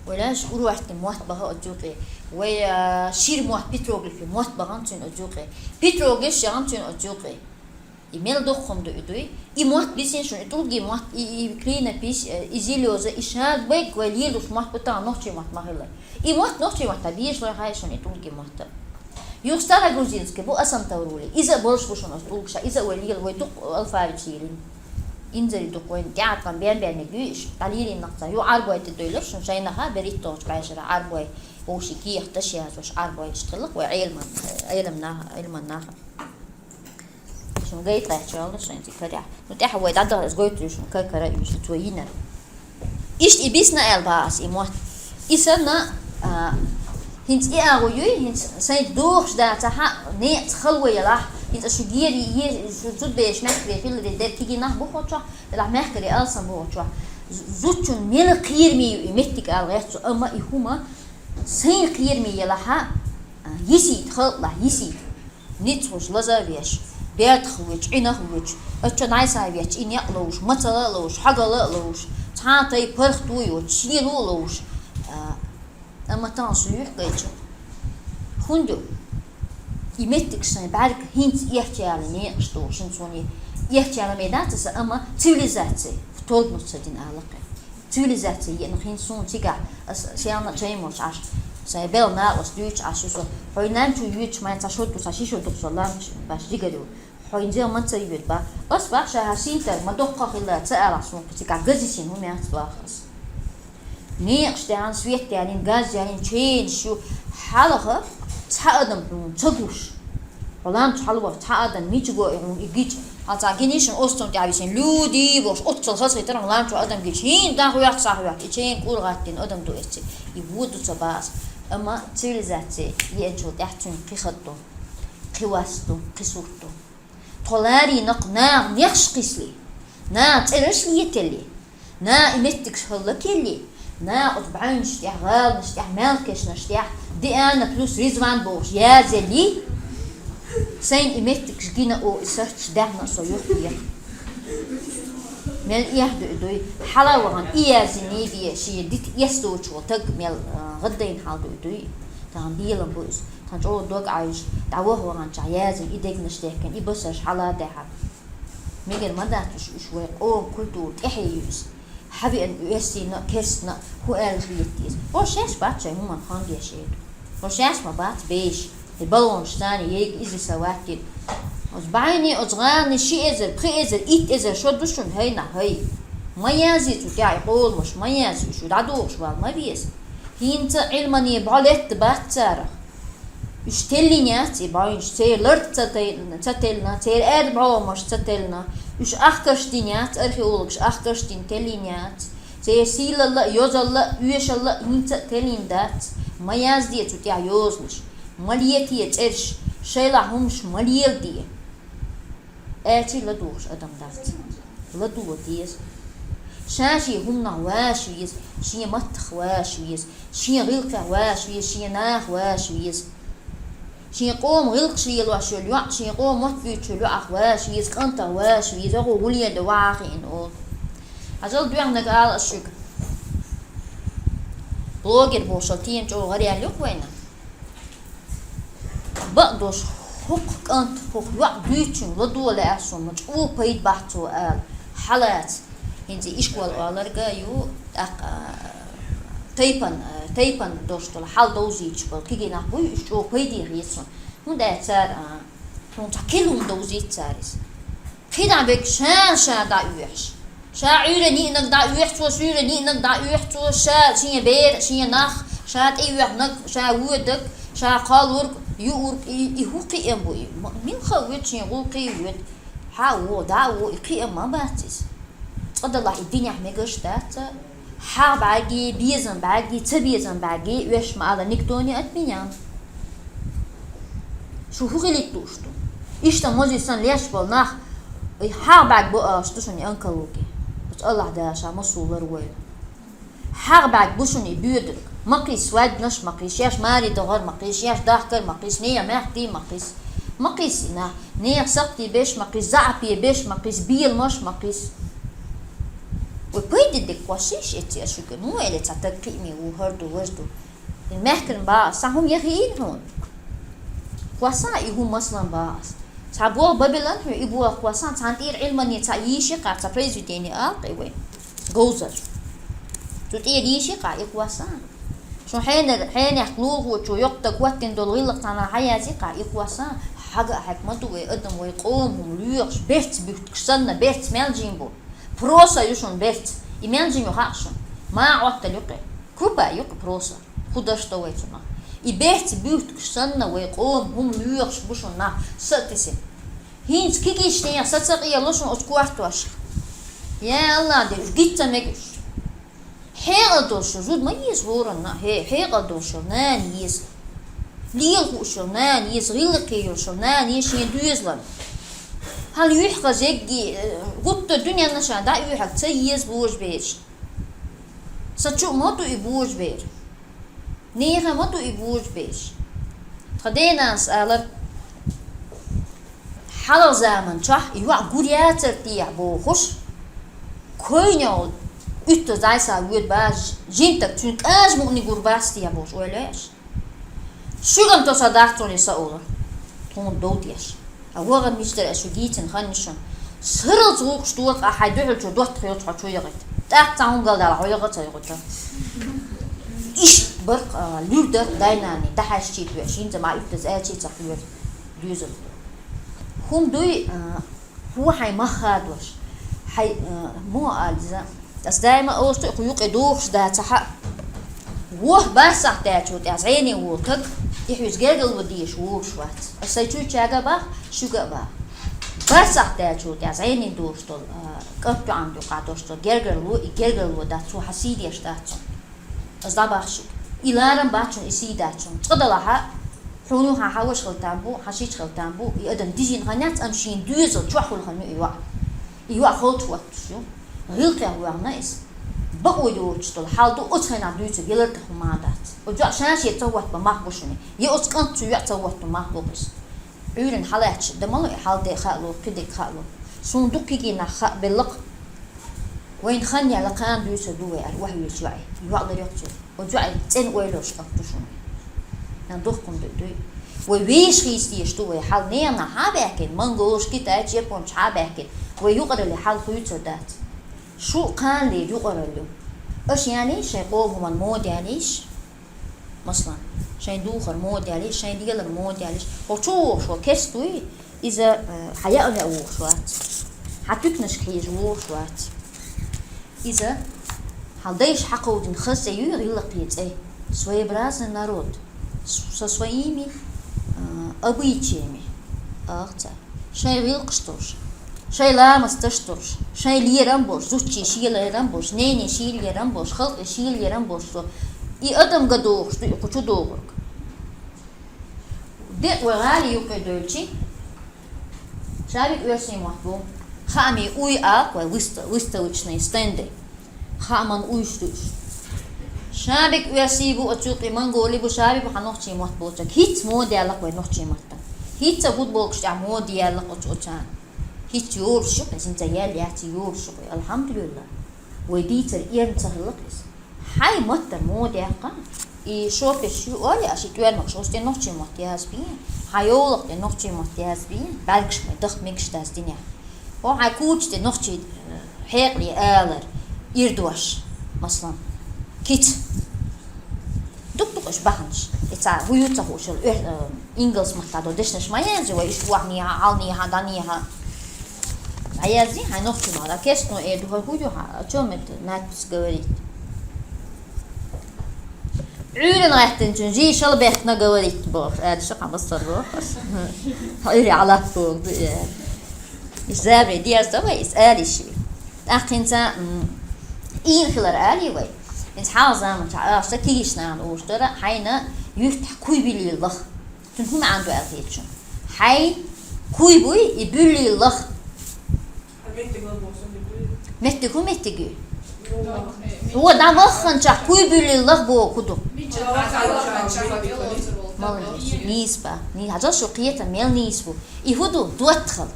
Вай лаьш Урарту мотт баха оцу юкъе. Вай, а, шира мотт, петроглифи мотт бахана цуьнан оцу юкъе. Петроглиф яхана цуьнан оцу юкъе. И мел доккха хӀума ду и дуй. И мотт бисина шуна, и тӀулгийн мотт, и, и клинопись, э, и зилёза, и ша бегга вай лелош мотт бу тахана, нохчийн мотт ма хилла. И мотт нохчийн мотта безаш лой хьайша шуна, и тӀулгийн мотт. Юха старогрузинский бу, асан таврули. Иза а болуш бу шуна оцу тӀулгаш, иза а вай лела, вай дукха алфавит лелийна. Инзаре дукха вайна тӀаьхьа тхан бен-бенниг юй иш, дӀалелийна нах ца. Юха Ӏарбой тӀе дойлура шуна, шайнаха берхӀитталгӀачу бӀешара Ӏарбой, вовшийн кехат дашъязвеш Ӏарбой иштта хилла, вай Ӏелам, Ӏелам наха, Ӏилман наха. Шуна гайта лаьтташ ваьлла шайн цӀе карехь. Ну, тӀаьхьа вай дӀадахар, ас гойтур ю шуна, кара-кара уьш, цо йина. Иштта и бисна аьлла бах ас и мотт. И санна, а, хӀинца и агӀо юй, хӀинца сайца дохуш дацахьа, некъаца хала вай ялахь, хӀинца шу гери, е-, шу зудбеш мехкаре хиларе дерг кегий нах бу хӀокху чохь, делахь мехкаре алсам бу хӀокху чохь. З-, зудчун мела кхераме ю и меттиг ала гӀерта цо, амма и хӀума сайна кхераме ялахьа, а, йисийта, халкъалахь йисийта. Ницкъ хуьлуш, лаза а веш, бердах а воьдуш, Ӏинах а воьдуш, аччо дӀасхьа а ветташ, и некъ ловш, мацалла а ловш, хьогалла а ловш, цхьа а тайпа паргӀато а йоцуш, шен ло а ловш, а, амма тахана шу юьхь гайчу. ХӀунда ю? И меттигаш сайн бӀаьрга хӀинца эхча яьлла некъаш ду, шуна цунна эхча яьлла ме дац аса, амма цивилизаци толгнуц ца дина алакхе. Цивилизаци еана хин суна цигахь, ас шелна чай молуш Ӏаш, сайн бел накъост дуьйцуш Ӏаш, шу со, хьой нанчу юьйцуш май цхьа шо ду, цхьа ши шо ду со ланч баш дигар ю. Хьой зел ма ца йоьду ба. Ас бах ша хьан синтар, ма доккха хилла, ца алахь суна, цигахь газисин хӀу мех ца бах ас. Некъаш тӀехьа свет ялин, газ ялин, ченаш ю, хьалха цхьа адам хьуна ца гуш. Хьо ланчу хьалавахча цхьа адам мича го и хьуна и гича, хьан цхьа гинишна оццун тӀаьхьа висина, луди бохуш, оццал хазахийтархьама ланчу адам гича, хӀинца дӀахьоьху, схьахьоьху, и чен кӀур гӀаттина адам ду эцци, и вон ду ца баъас. Амма цивилизаци еанчул тӀаьхьа цуьнан кхин хатта ду, кхин вас ду, кхин сурт ду. Тхо ларийна-кх наха нехаш кхисли, наха цӀераш летелли, наха и меттигаш хӀаллакелли, наха оцу бӀаьвнаш тӀехь, гӀаланаш тӀехь, маьлхкешнаш тӀехь Диана плюс Ризван бохуш язъелли, сайна и меттигаш гина о и сахча даьхна а со юххехьа. Мел эхь ду и дуй, хьала вахана и язйиний бе шен дита эс доцуш волу таг мел, а, гӀаддайна хьал ду и дуй. Тахана белам бу иза. Тхан чӀогӀа дог Ӏайжа, дӀаваха ваханчохь язйина и дегнаш дехкина, и басарш хьала а даьхьа. Мегар ма дац уьш, уьш вай къоман культура тӀаьхье ю иза. Хьан веана оьссина а, керстна а, хӀун аьлла хета иза? Хьо шаьш бац шайн хӀуманна хан деш хӀета. Хьо шаьш ма бац беш. И балонаш царна ега иза са ваттина. Оцу бӀайне, оцу гӀалане ши эзар, пхи эзар, итт эзар шо ду шуна, хӀайна, хӀай. Ма язъе цу тӀехь и къоламаш, ма язъе, уьш дӀадохуш вала ма веза. ХӀинца Ӏилмане бӀо летта бац царах. Уьш теллина яц и бӀаьвнаш, церан лард ца тей-, ца теллина, церан аьрда бӀомаш ца теллина. Уьш ахкаш дина яц, археологаш ахкаш дина теллина яц. Церан сийлалла а, йозалла а, оьшалла а хӀинца а теллина дац. Ма язде цу тӀехь йозанаш, ма лете цӀераш, шайлахь хӀумаш ма леладе. Аьлча ладугӀуш адам дац. ЛадугӀа деза. Ша шен хӀуманах ваша веза, шен маттах ваша веза, шен гӀиллакхех ваша веза, шен нахах ваша веза. Шен къоман гӀиллакхаш лелош йолу йоӀ, шен къоман мотт буьйцуш йолу йоӀах ваша веза, кӀантах ваша веза, гӀо гӀуллен дан ваха хиъна олу. Хьажал, доьхнарг ала ас шуьга. Блогер бохуш тема чӀогӀа гӀараяьлла юкъа вайна. Бакъдолуш, хӀокху кӀант, хӀокху йоӀ дуьйцучуьнга ладогӀа лаьа суна, ма чӀогӀа пайда бац цо ала. Хьалаца, хӀинца и ишкол оларг а ю, тӀаккха, а, тайпан, а, тайпан долуш долу хьал довзуьйтуш болу кегий нах буй, уьш чӀогӀа пайде хета суна. ХӀунда аьлча цара, а, хьуна цхьа кхин хӀума довзуьйту цара иза. КхидӀа берг ша-ша дӀаоьхуш. Ша Ӏуьйранна йиънарг дӀаоьху цо, суьйранна йиънарг дӀаоьху цо, ша шен бер, шен нах, ша тӀеоьхнарг, ша воьдург, ша кхоллург, юург, и, и хӀун кхиам бу и? М-, муьлхха а воьду, шен гӀуллакхе а воьду. Хьа а во, дӀа а во, и кхиам ма бац иза. Цкъа далахь и динехь мегаш дац цара. ХьагӀ бӀаьрги, безам бӀаьрги, ца безам бӀаьрги, оьшуш ма ала, никто не отменял. Уьш Шу хӀу хилийта лууш ду? Иштта мозий санна леш бола нах, и хьагӀ бӀарг бу аш ду шуна онкологи. Оцу Аллахь Дала ша массо а лар войла. ХьагӀ бӀарг бу шуна и боьдург. Ма кхийса, свадьбанаш ма кхийса, шаьш маре дахар ма кхийса, шаьш дахкар ма кхийса, нехан маьхтий ма кхийса. Ма кхийса и нах, нехан сакхтий беш ма кхийса, заӀапе беш ма кхийса, беламаш ма кхийса. Вай пайда дика кхоссийша эцци аш шуьга. Ну, эли цхьа таг кхиъме ву, хӀара ду, важа ду. Мехкан баха, сан хӀума яхийна хьуна. Кхоссана и хӀума, масалан, баха. Цхьа бох бабилан хьу, и бох кхоссана, цхьан тӀера Ӏилмане цхьа йийши кхаьа, цхьа произведение алкъи вай. Говзар. Цу тӀера йийши кхаьа, и кхоссана. Шун хьенар, хьенех лулахочо йоккха таг хӀоттина долу гӀиллакх цхьана хьаязйи кхаьа, и кхоссана. Хьага а хьаьг ма ду вай адам, вай къоман хӀума лоьхуш, берц буьттуш санна, берц мел жин бу. Проса ю шуна берц. И мел жин ю хаьа шуна. Ма Ӏоттал юкъе. Крупа юкъе проса. ХӀу даш до вай цунах. И берц буьттуш санна, вай къоман хӀума лоьхуш бу шуна нах, са а тесина. ХӀинца кегийчу нехан са ца къело шуна оцу кортошка. Я Аллах, де уьш гицца мегаш. Хьекъал долуш зуда ма еза хӀоранна, хье, хьекъал долуш нана еза. Лела хууш нана еза, гӀиллакхе йолуш нана еза шен доьзалан. Хьан юьхь хаза егги, э, гӀутта дуьненна ша дӀа а юьхьаг ца еза божабераш. Сан чу а ма ду и божабер. Нехан ма ду и божабераш. Тхан денанас алар, хьалха заман чохь и йоӀ гур яцар техьа бохуш, койнехула уьттаза дӀайса воьду баха, жимтаг цуьнан кӀажа мукъане гур бац техьа бохуш ойла еш. Шуьган тосо дац цунна и са олура. Тхуна дов деш. А вогӀан мистер аша гийцина хан шуна. Саралц гӀуллакхаш доху ахь хьайн дуьхьал чу доттагӀа йолчу хьо чу яхийта. ТӀаккха цхьа хӀума галдала хьо яха а ца яхуьйту. Иштта баркъ, а, луьра дара дайнани, дӀахьаьжчий тоьаш, хӀинца ма уьттаза аьлчий ца хьоьру доьзал. ХӀума дуй, а, хьо хьайн мах хадош. Хьайн, а, муха ала иза? Ас даима олуш ду, хьо юкъе духуш дацахьа. Вохь барсах даьллачул тӀаьхьа зӀене волу таг, и хьуьца гергарло дезаш волуш вац. Ас сайн чуьйчаьрга а бах, шуьга а бах. Барсах даьллачул тӀаьхьа зӀене долуш долу, а, кӀант тоьӀан дуьхьа долуш долу гергарло, и гергарло дац, цо хьан сий деш дац цунна. Ас дӀабахча шуьга. И ларам бац шуна, и сий дац шуна. Цкъа далахьа, хьуна хьан хьан ваша хила там бу, хьан шича хила там бу, и адам дижина хан яц, амма шен доьзал чохь хуьлу хан ю и йоӀ. И йоӀ холчу хӀоттуш ю. ГӀиллакхех ваьхна иза. Бакъо йоцуш долу хьал ду, оцу хенахь дуьйцург ялар тахана ма дац. Оцу йоӀ ша-шен ца хӀоттабан мах бу шуна. Я оцу кӀант цу йоӀ ца хӀоттабан мах бу иза. Ӏуьйранна хьалаьтташ, дан ма ло и хьал де хаало, кхидерг хаало. Суна дукха кегийнах хаа беллакх. Вайна хан яьлла кхана дуьйцур ду вай аьлла, охьавоьдуш йоӀе. ЙоӀ лар йоккхучу. Оцу йоӀе цӀена ойла йолуш кӀант ду шуна. Нан духкун дуй дуй. Вай вешан хийца дезаш ду вай хьал. Ненан хьа а баьхкина, монголаш, китайчу, япончу хьа а баьхкина. Вай юкъаралле хьал хуьйцур дац. Шу кхана лер юкъаралла ю. Аша яьннай шайн къоман хӀуманна мода яьллийша? Масалан, шайн духар мода яьллийша, шайн лелар мода яьллийша. Хьо чу вогӀуш ву керста вуй, иза, э, хьан яа веа вогӀуш вац. Хьан туькнашка хьежа вогӀуш вац. Иза хьан дайша хьакховдина хаза цӀе юй, гӀиллакхе цӀе. Своеобразный народ. С-, со своими, э, обычаями. Ах, ца. Шайн гӀиллакхаш долуш, шайн ламасташ долуш, шайн лерам болуш, зудчийн шен лерам болуш, ненан шен лерам болуш, халкъан шен лерам болуш со. И адам ган дохуш ду и кху чу догӀург. Декъа вай гӀали юккъе доьлчи, шабик оьрсийн мотт бу. Хаамийн уй алкъ вай выста-, выставочные стенды. Хааман уйш ду уьш. Шабик оьрсий бу, оцу юккъе монголий бу, шабик бу хьан нохчийн мотт боцург. ХӀинца мода яьллакх вай нохчийн маттан. ХӀинца футболкаш тӀехь мода яьллакх оцу оцарна. ХӀинца йолуш ю-кх иза, хӀинца яьлла яц и, йолуш ю-кх и. Алхьамдулилла. Вай дийцар эрна ца хилла-кх иза. Хьайн маттара мода яккха. И шопеш ю олий аша, и тӀоьрмагаш, оцу тӀе нохчийн мотт язбе. Хьан йовлакх тӀе нохчийн мотт язбе. БӀаьргаш май даха мегаш дац динехь. Хьо хьайн куча тӀе нохчийн, э, хьекъале алар, ирдош, масалан, кица. Дукха-дукха уьш баханаш. И цхьа хӀу ю ца хууш йолу, э, э, ингалс маттахь долу дешнаш ма язде вай, иштта охьанехьа, хьалнехьа, дӀанехьа. ДӀаязде хьайн нохчийн мотт. А кестно э ду хӀара хӀу ю хьан? О чём это надпись говорит? Ӏуьйранна гӀаьттинчун жий шала бехкна говорит бохуш, аьлла ша кхаъ массара бохуш. Ӏуьйре Ӏалап боху ду, э. Иза забе деза вай, иза али ши. ТӀаккха хӀинца, м, ийна хилар али вай. ХӀинца хьалха заманчохь аша ца кигиш нахана уьш дара, хьайна юьртахь куй вилийла лаха. Цуьнан хӀун маьӀна ду аьлла хеташ шуна? Хьайн куй буй, и буьллий лаха. Меттиг хӀу меттиг ю? Хьо дӀавахханчохь куй буьллий лаха боху хӀу ду? Молодец. Нийса ба. Нийса. Хьажал шу кхетам мел нийса бу. И хӀу ду? ДоттагӀал.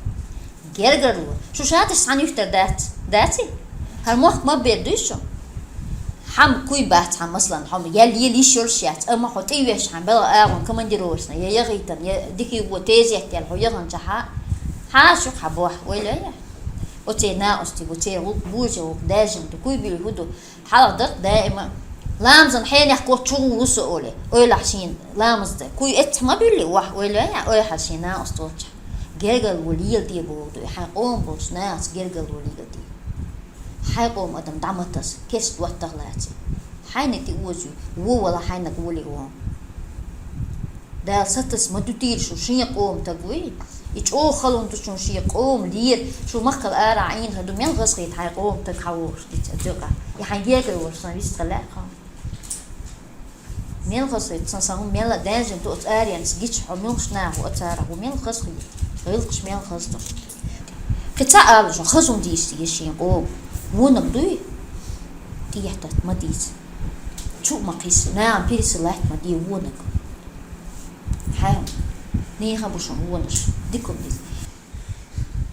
Гергарло. Шу шаташ цхьаьна юьхтар дац? Дац и? ХӀара мохк ма бер дуй шу? Хьан куй бац хьан, масалан, хьо ял йийла йиш йолуш яц, амма хьо тӀе а веш хьан белхан агӀон командировочно, я яхийтина, я дика йо тезет ял хьо яханча хьа, хьан шух хьан бохь, ойла я? Оцеран накъостий бу, церан гӀуллакх божарий гӀуллакх, даьржина ду, куй буьллий хӀу ду? Хьалха дакъа даима. Ламазан хьенех кхоччугӀу ву со олий. Ойла хьан шен ламаз дан. Куй эццахь ма буьллий вахь, ойла я, ойла хьан шен накъост волча. Гергарло леладе боху ду, и хьайн къоман болчу нахаца гергарло леладе. Хьайн къоман адам дӀа ма таса, керста доттагӀа лаций. Хьайна тӀе озуй, вон вала хьайнаг волий вон. Дала сатасса ма дуьтийла шу, шен къоман таг вуй. И чӀогӀа халон ду шуна шен къоман лера, шу махкал ара Ӏийна хӀа ду, мел хазахийта хьайн къоман таг хьан вогӀуш дица декъа. И хьайн гергарло сан вист хила лаьа кхана. Мел хазахийта сан, сан хӀума мел а даьржина ду оцу аренца гича, хьо муьлхачу наха ву оцу арахь ву, мел хазахийта, гӀиллакхаш мел хаза ду. Кхин цхьа ала шу, хаза хӀума дийшаде шен къоман. Вонаг дуй? ТӀехьататта ма дийца. Чу а ма кхисса, нахана пирса латта ма де вонаг. Хьайн, нехан бу шуна вонаш, дика хӀума дийца.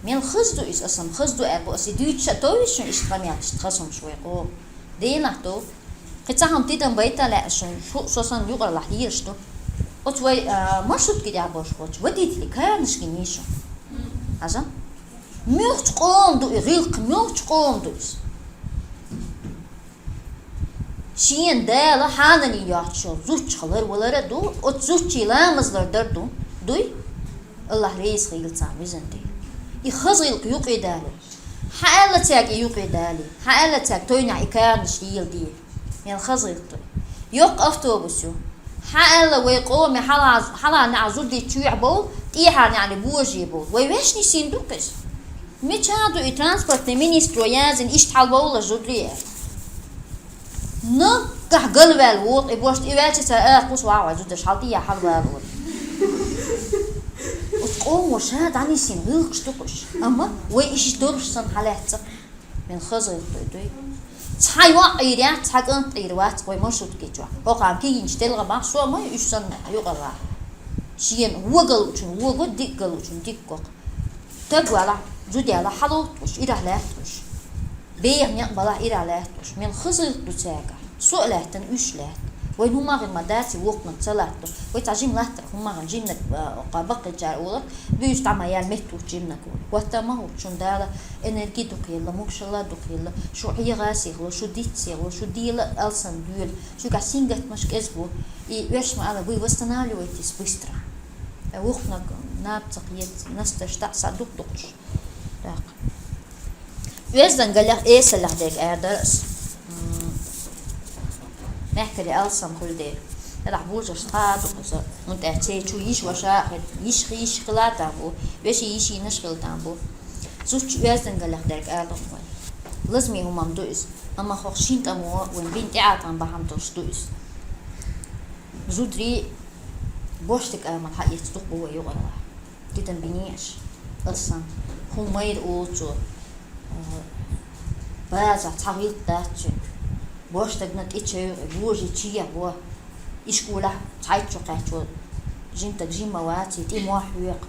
Мел хаза ду иза, аса-м хаза ду аьлла бу, аса и дуьйцуш а товш шуна иштта къамелаш, хаза хӀумаш вай къоман. Делахь тов. Кхин цхьа хӀума тидам байта лаьа шуна, шу, со санна юкъараллахь лелаш ду. Оцу вай, а, маршруткин тӀехь болуш болчу водителийн каранаш гиний шу? Хьажа? Муьлхачу къоман ду и гӀиллакх, муьлхачу къоман ду иза? Шена Дала хьанане йоцуш йолу зудчух ларвалар а ду, оцу зудчийн ламаз лардар ду, дуй? Аллахь реза хуьлда царна визан тӀе. И хаза гӀиллакх юкъе далийла. Хьан аьлла цаьрга и юкъе далийла? Хьан аьлла цаьрга тойнехь и каранаш леладе? Мел хаза гӀиллакх ду. Йоккха автобус ю. Хьан аьлла вай къоме хьала, хьала неӀ зудий чоьхьа бовла, тӀехьа неӀ божий бовла? Вай вешан нисйина ду-кх иза? Мичахь ду и транспортный министро яздина иштта хьалабовла зударий аьлла? Наггахь галваьлла вогӀу и бошта, и ваьлча цара акхус вагӀа вай зудаш хьал тӀе яхьал вала вара. Оцу къомо ша дӀанисйина гӀиллакхаш ду-кх уьш, амма вай и ши долуш санна хьалаьцна. Мел хаза гӀиллакх ду и дуй? Цхьа йоӀ Ӏийр яц, цхьа кӀант Ӏийр вац вай маршрутки чохь. ХӀокхарна кегийчу делгӀа бахьа со а ма ю, уьш санна юкъара ваха. Шена вон галучун вон го, дика галучун дика го-кх. Таг валахь, зуда ялахь, хьалоттуш, ирахь лаьттуш. Беха некъ балахь, ирахь лаьттуш. Мел хаза гӀиллакх ду цаьргахь. Со а лаьттина, уьш а лаьтта. Вайн хӀумма а гӀин ма дац и воккханиг ца латто. Вай цхьа жима латтара хӀумма а гӀин, жиманиг, а, кху баккхийчара олу, буьйса дӀа ма яьлла, меттахӀутту жиманиг олу. ХӀотта ма хӀутту, шуна Дала энерги дукха елла, могушалла дукха елла, шу хьегӀа сихало, шу диц сихало, шу дела алсам доьла, шуьгахь сингаттамаш кӀезиг бу. И оьшма ала, вы восстанавливаетесь быстро. Вукхунаг наб ца кхета, настарш дӀа а са дукха дукхуш. ТӀаккха. Оьздангаллех, эсаллех дерг ара дара ас. М, мехкаре алсам хуьлу дела. Делахь божарш тӀе а ду иза. ХӀунда аьлча церан чу йиш ваша а хир, йиш хиш хила а там бу, вешин йишинаш хила там бу. Зудчун оьздангаллех дерг ара ду вайн. Лазаме хӀума-м ду иза. Амма хӀокху шина тӀамо вайн бина тӀеӀаткъам бахьана долуш ду иза. Зударий бошта кӀамал хьаэца дукха бу вай юкъаралахь. Тидам биний аша? Аса сан хӀун майра олу цо, а, базахь цхьа гӀиллакх дац цуьнан. Бош стагна тӀе чевгӀа, божий чехьа во. Ишколехь цхьайтта чу кхаьччо, жимтаг жимма ваций, тӀе мохь хьоькху.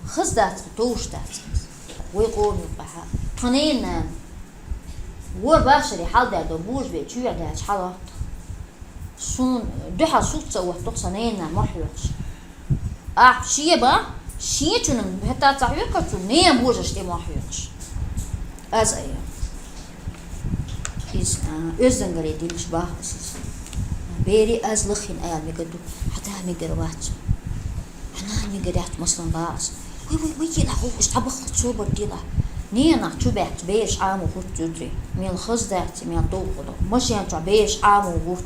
Хаза дац, товш дац. Вай къоман юкъахь. Тхан ненан нана. Вор башаре хьалдаьдо, божа бен чоьхьа даьлча хьалахьту. Суна дуьхьал суц ца отту сан ненан мохь хьоькхуш. Ахь шен бан, шен чунан хӀетта ца хьоькхура цу ненан божарш тӀе мохь хьоькхуш. Аз айо. Иза, а, оьздангале дилча баха аса иза. Бери аз лаххина ала мега ду, хьада мегар вац. Хьанан мегар яц, маслан, баха аса. Вай, вай, вай, дела, вай, уьш цхьа бахха собар дела. Ненах чу баьхча бераш Ӏамо хӀутту зударий. Мел хаза дац, мел довхо ду. Машен чохь бераш Ӏамо хӀутту.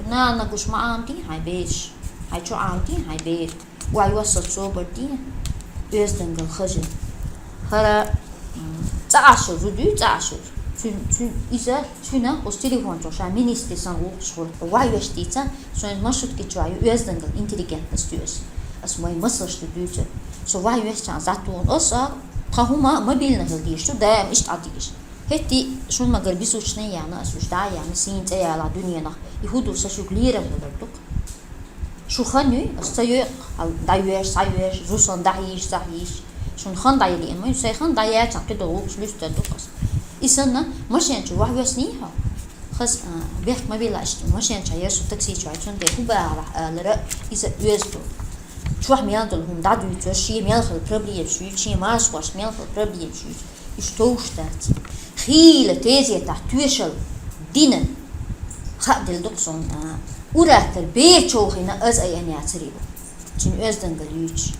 Нана гуш ма Ӏамадий хьайн бераш. Хьайн чу Ӏамадий хьайн бер. Вай, васал собар дий. Оьздангал хажа. ХӀара, м, цӀа Ӏаш зуда ю, цӀа Ӏаш. Цуьн, цуьн, иза, цуьнан оцу телефон чохь ша министр санна гӀуллакхаш хуьлу. Вай, веш дийца, соьн маршрутки чохь ю, оьздангал интеллигентность ю аса. Ас вай масалаш ду дуьйцур. Со вай весчан затуун аса, тха хӀума мобильна хила дийш, цу даим иштта Ӏа дийш. ХӀетти шун магар бисучне яна, ас уж да яна, син цӀе яла дуьненах. И хӀу ду са шуг лерам хилар дук. Шу хан юй, ас ца йоькъ, ал да юэш, са юэш, зусан да йиш, са йиш. Шун хан да йили эмой, сай хан да яцан, кидо гулш люстер дук ас. И санна, машен чу вай весни хо. Хас, а, бех мобила аш, машен ча ясу такси чу, ачун де ху баала, а, лара, иза уэзду. Чух мелдул хум да дуйцу, ши мелхал проблем шуй, ши марш ваш мелхал проблем шуй. Иш тоуштац. Хила тезетах тюшал дина. Ха дил дуксон, а, уратар бе чоухина аз ай ан яцари бу. Чин уэздангал юч.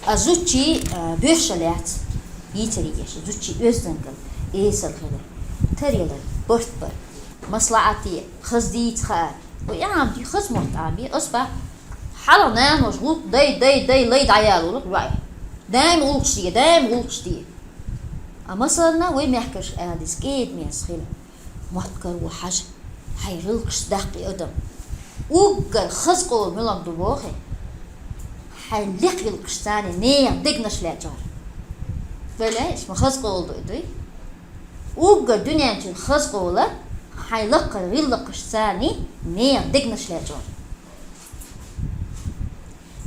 А зучи, а, бешалец. Йицари еш, зучи уэздангал. Эсал хила. Тарила, борт бар. Маслаати, хаз дийц хаар. Бу яам ди хаз мот аби, ас ба. Хала нан ваш гулк дай, дай, дай, лай даял улук вай. Даим улкшти, даим улкшти. А масална вай мехкаш адис кед мес хила. Моткар ву хаж. Хай гилкш дакъи адам. Уггар хаз къол мулам ду бохе. Хай лик гилкш цани не дегнаш лячар. Беле, ма хаз къол ду дуй. Уггар дуьнянчу хаз къола, хай лаккар гиллаккаш цани не дегнаш лячар.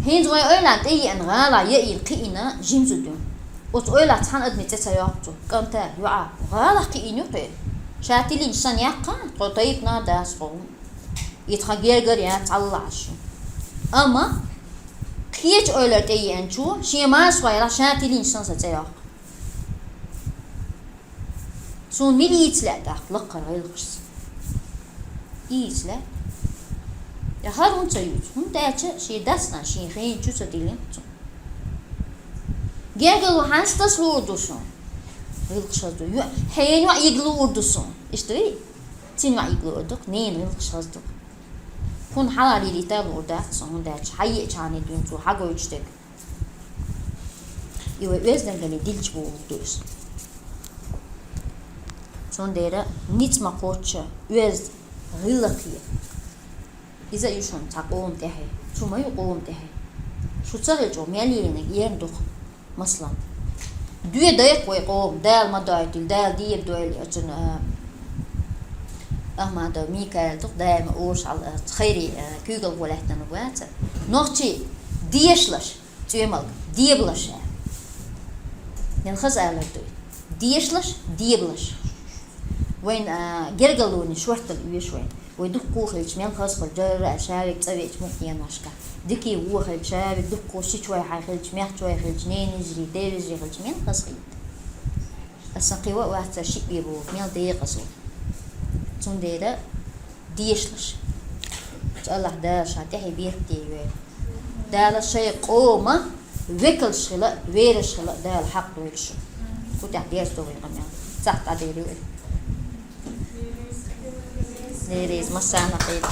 ХӀинца вай ойлан тӀе йиъна гӀала яийна кхиъна жимзу ду. Оцу ойла цхьана адми цӀе ца йоккху цу. КӀанта, юӀа, гӀала кхиъна ю кхе. Ша тилин сан яккха, тхо тайпна дас хо. И тхан гергар я цхьалла ашу. Амма кхечу ойлар тӀе йиъначу, шен масхойла ша тилин сан са цӀе йоккху. Суна мила ийца лаьа тӀаккха лаккхара гӀиллакхашца? Ийца лаьа. Я хӀара хӀунда ца юьйцу? ХӀунда аьлча шен дасна, шен хен чу ца диллина цунна. Гергало хьанца таса луур ду суна? ГӀиллакхаш хаза ду. Ю-, хьенан йоӀ йига луур ду суна. Иштта вий? Цин йоӀ йига луур ду-кх, ненан гӀиллакхаш хаза ду-кх. ХӀунда хьалха лелийта луур дац суна, хӀунда аьлча хьайиъча хьанна дуьйна цо хьагойтуш дерг. И вай оьздангалле дилча бохург ду иза. Цундела ницкъ ма кхоччу оьзда гӀиллакхе. Иза а ю шуна цхьа къоман тӀаьхье. Цу ма ю къоман тӀаьхье. Шу ца хилча, мел йийнарг ерна ду-кх, масала. Доьдайкх вай къоман, Дала ма дойтийла, Дала дийр дойла оцун, а, Ахмадов Микаил ду-кх, даима уьш хьал, а, хайри, а, куьйгалхо лаьттинарг вац. Нохчий, дешалаш. ЦӀоьмалг, дебалаш аьлла. Нел хаза алар дуй. Дешалаш, дебалаш. Вайн, а, гергарлонаш шортта оьшу вайн. Вай дуккха хилча, мел хаза хила, жара а шавиг цӀа веача мукъа деношка. Дикий вон хилча, шавиг дуккха шичой хьай хилча, мехчой хилча, ненижри, девижри хилча, мел хаза хилийта. Аса кхин вац шиъ бе боху, мел декъаза. Цундела дешалаш. Цу Аллахь Дала ша тӀаьхье бехке вай. Дала шайн къоман векалш хила, вераш хила Дала хьакъ дойла шу. Кху тӀехь дерза догӀий къамел. Цхьаъ дӀадерю и. Дерриза массарна а кхета.